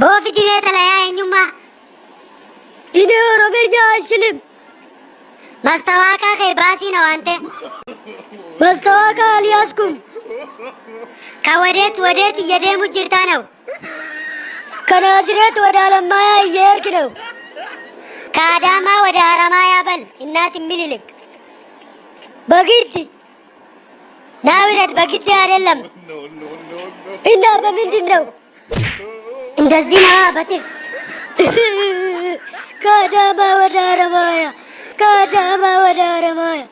Boo fidi mee xalayaa eenyummaa. እኔ ኦሮምኛ አልችልም። Mastawaakaa kee baasii na waante. ማስታወቂያ አልያዝኩም። ከወዴት ወዴት እየደሙ jirta ነው? ከናዝሬት ወደ አለማያ እየሄድክ ነው። ከአዳማ ወደ ሀረማያ በል እናት ምኒልክ። በግድ ናውረድ በግድ አይደለም። እና በምንድን ነው? እንደዚህ ነዋ በትፍ። ከአዳማ ወደ አረማያ፣ ከአዳማ ወደ አረማያ።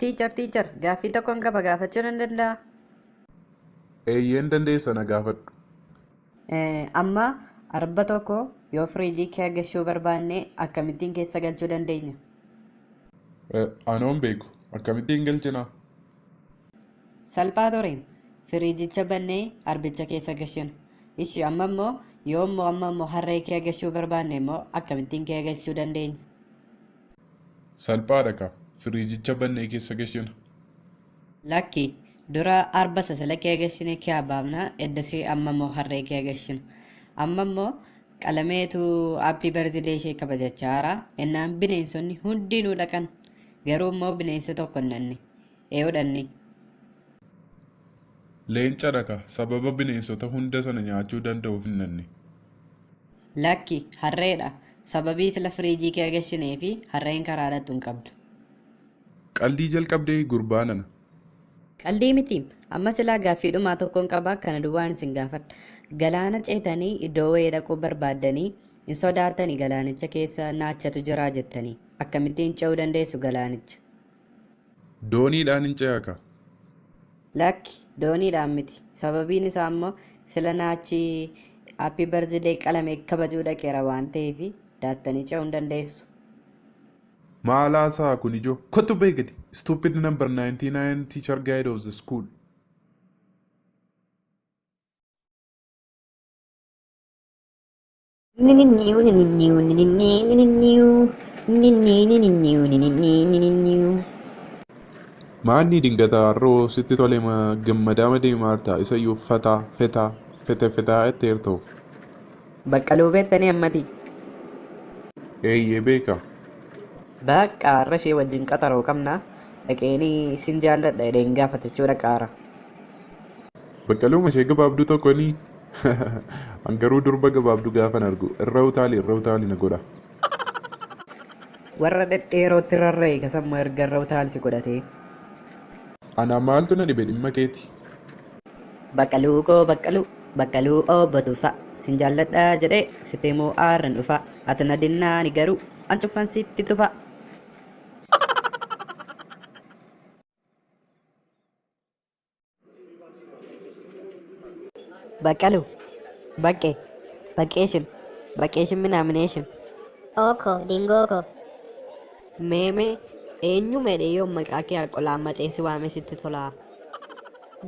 Teacher, teacher, gaaffii tokkoon qaba, gaafachuu nan danda'a? Eeyyeen, dandeessa, na gaafadhu. Amma arba tokko yoo firiijii kee gashuu barbaanne akkamittiin keessa galchuu dandeenya? Anoon beeku, akkamittiin galchinaa? Salphaa ture, firiijicha bannee arbicha keessa gashina. Ishi amma immoo yoo immoo amma immoo harree kee gashuu barbaanne immoo akkamittiin kee galchuu dandeenya? Salphaadha ka, firiijicha bannee keessa gashina. Lakki, dura arba sasala kee gashine kee baafna, eddasii amma immoo harree kee gashina. Amma immoo qalameetu happy birthday ishee kabajachaa jira. Innaan bineensonni hundinuu dhaqan. Garuu immoo bineensa tokko hin dhanne. Eeyoo dhanne. Leenca ka, sababa bineensota hunda sana nyaachuu danda'uuf hin dhanne. Lakki, harreedha. Sababii sila firiijii kee gashinee fi harreen karaa dhaqxu hin qabdu. Qaldii jalqabdee gurbaa nana. Qaldii miti. Amma silaa gaaffii dhumaa tokkoon qaba, kana duwwaan isin gaafadha. Galaana ceetanii iddoo wayii dhaquu barbaaddanii hin sodaatanii, galaanicha keessa naachatu jira jettanii akkamittiin ce'uu dandeessu galaanicha? Dooniidhaan hin ce'a ka. Lakki, dooniidhaan miti. Sababiin isaa immoo sila naachi happy birthday qalame kabajuu dhaqeera waan ta'eef daattanii ce'uu hin dandeessu. Maalaasaa kun ijoo? Kottu beekati. Stupid number 99 teacher guide of the school. Maanni dingataa har'oo sitti tole gammadaama deemaa jirta, isa iyyuu fataa fetaa fete fetaa jetteertoo. Baqqaluu beektanii ammati? Eeyyee, beeka. Bakka har'a ishee wajjin qaxaroo qabna. Dhaqeenii sin jaalladha jedheen gaafatachuu dhaqaara. Baqqaluma ishee gabaabduu tokko ni. An garuu durba gabaabduu gaafan argu irra utaali irra utaali na godha. Warra dhedheerootti rarra'e kasammoo erga irra utaalsi godhatee. Ana maaltu na dhibe, dhimma keeti. Baqqaluu koo baqqaluu, baqqaluu obbo Tufaa, sin jaalladha jedhee sitti immoo aarran dhufa, ati na dinnaani garuu an cufan sitti tufa. Baqqaluu, baqqee, baqqeeshin, baqqeeshin minaamineeshin. Ooko dingoo koo. Meemee eenyu medhee yoo maqaa kee qolaan si waame sitti tolaa?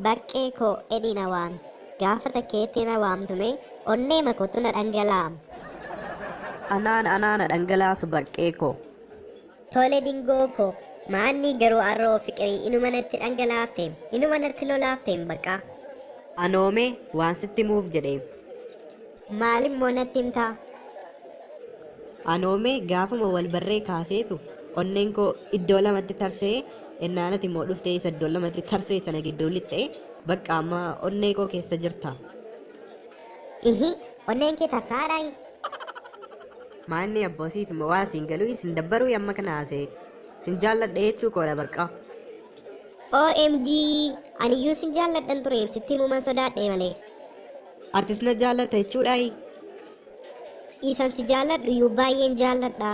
Baqqee koo edhi na waami. Gaafa takkeetti na waamtume onnee makotu na dhangalaam. Anaan anaana dhangalaasu baqqee koo. Tole dingoo koo. Maanni garuu arroo fiqirii inuma natti dhangalaafteem, inuma natti lolaafteem baqqaa. Anoomee waan sitti himuuf jedhee. Maalimmoo natti himtaa? Anoomee gaafuma wal barree kaaseetu onneen koo iddoo lamatti tarsee, ennaanati immoo dhuftee isa iddoo lamatti tarsee sana gidduu lixxee, bakka amma onnee koo keessa jirta. Ihi, onneen kee tarsaadhaayi. Maanni abboosiif immoo waa siin galuu isin dabbaruu amma kana haasee sin jaalladha jechuu koodha bakka. OMG, aniyyuu sin jaalladhan ture, sitti himuman sodaadhe malee. Atis na jaallatta jechuudhaayi. Isan si jaalladhu iyyuu baay'een jaalladha.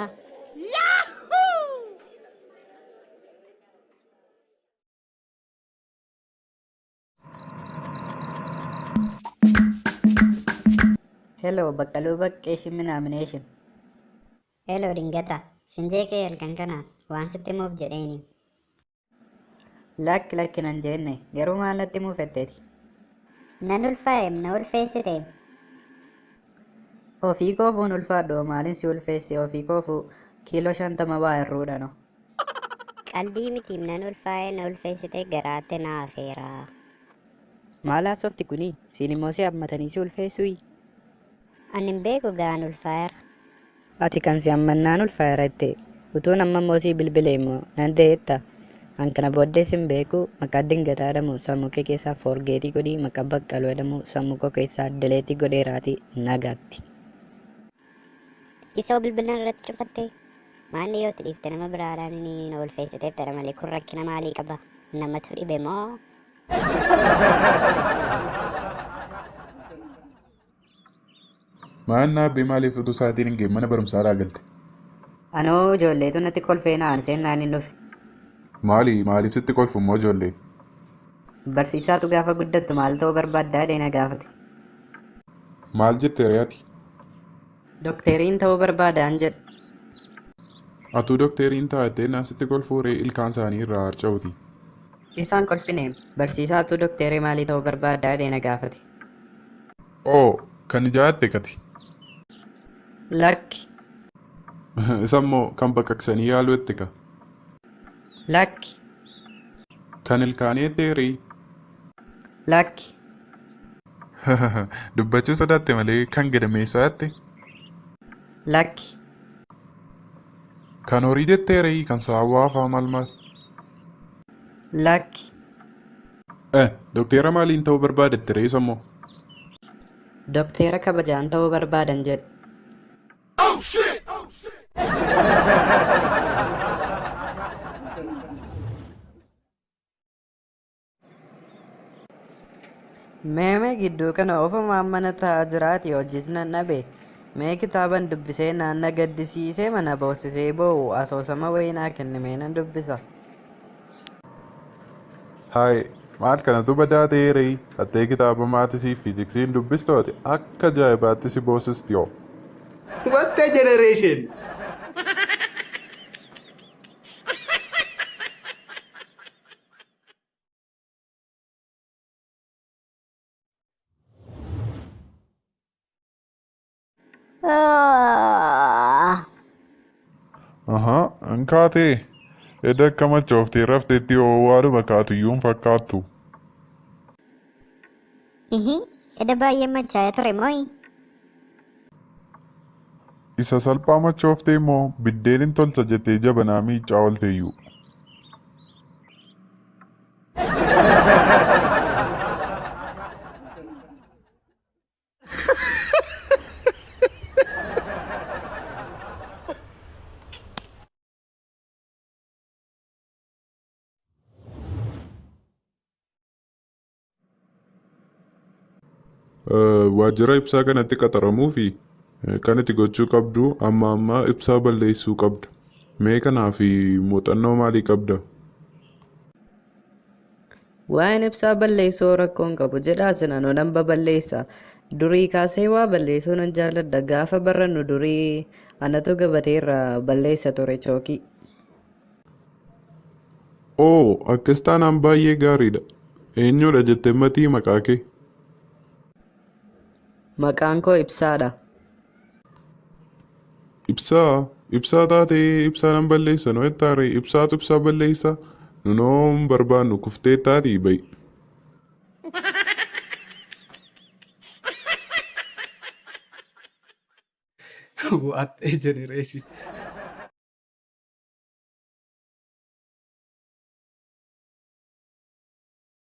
Hello Baqqaluu Baqqeeshin minaamineeshin. Hello dingata, sin jeeqee halkan kana waan sitti himuuf jedheeni. Lakki lakki, nan jenne, garuu maal natti himuuf jetteeti? Nan ulfaa'eem, na ulfeessiteem. Ofii koofuun ulfaadhu, maaliin si ulfeesse? Ofii koofuu kiiloo 50 waa hirruudha no. Qaldii miti nan ulfaa'e na ulfeessite garaatti na hafeera. Maal haasofti kuni? Siin immoo si hammatanii si ulfeessuyi? Ani hin beeku gaan ulfaa'eera. Ati kan si hammannaan ulfaa'eera jette. Utuun amma immoo sii bilbile immoo nan da'eetta. An kana booddee sin beeku maqaa Dingataa jedhamu sammuu kee keessaa forget godhii maqaa Baqqaluu jedhamu sammuu koo keessaa delete godheeraatii nagaatti. Isoo bilbilan irratti cufatte? Maanni yoo itti dhiifte nama biraadhaan inni na ulfeessiteettadha malee kun rakkina maalii qaba? Namatu dhibe moo? Maannaa abbee maaliif utuu sa'aatiin hin geenye mana barumsaadhaa galte? Anoo ijoolleetu natti kolfee na aanseen naan hin dhufe. Maali maaliif sitti kolfu immoo ijoolleen? Barsiisaatu gaafa guddattu maal ta'uu barbaaddaa jedhee na gaafate. Maal jette ree ati? Dokteriin ta'uu barbaadaan jedhe. Atuu dokteriin taatee naan sitti kolfuu ree ilkaan isaanii irraa harca'uti. Isaan kolfine barsiisaatu dokterii maalii ta'uu barbaaddaa jedhee na gaafate. Oo kan ijaatte kati. Lakki. Isa immoo kan baqaqsanii yaaluu itti ka. Lakki. Kan ilkaanii ettee ree. Lakki. Dubbachuu sodaatte malee kan gadameessaa jette. Lakki. Kan horii jettee ree kan saawwaa faa maal maal. Lakki. Eh, dokteera maaliin ta'uu barbaadette ree isa immoo? Dokteera kabajaan ta'uu barbaadan jedhe. Meemee gidduu kana ofumaan mana taa'aa jiraati hojiis nan dhabe. Mee kitaaban dubbisee naan na gaddisiisee mana boossisee boo'u asoosama wayinaa kennimee nan dubbisa. Hayi, maal kanatu badaa ta'ee ree? Attee kitaaba maatisii fi fiiziksiin dubbistooti akka ajaa'ibaatti si boosisti yoo. What a generation! Ahaa, hin kaatee? Eda akka machooftee rafteetti yoo waanuma kaatuyyuu hin fakkaattu. Ihi, eda baay'ee machaa'ee ture mooyi? Isa salphaa machooftee immoo biddeen hin tolcha jettee jabanaa miicaa oolteeyyuu. Waajjira ibsaa kanatti qaxaramuu fi kan itti gochuu qabdu amma amma ibsaa balleessuu qabda. Mee kanaaf muuxannoo maalii qabda? Waa'een ibsaa balleessuu rakkoo hin qabu jedhaa sinanuu nan baballeessa. Durii kaasee waa balleessuu nan jaalladha. Gaafa barannu durii anatu gabateerra balleessa ture chookii. Oo, akkas taanaan baay'ee gaariidha. Eenyudha jettee matii maqaa kee? Maqaan koo Ibsaadha. Ibsaa? Ibsaa taatee ibsaa nan balleessa noo jettaare ibsaatu ibsaa balleessa nunoo hin barbaannu kuftee taatii ba'i. What a generation!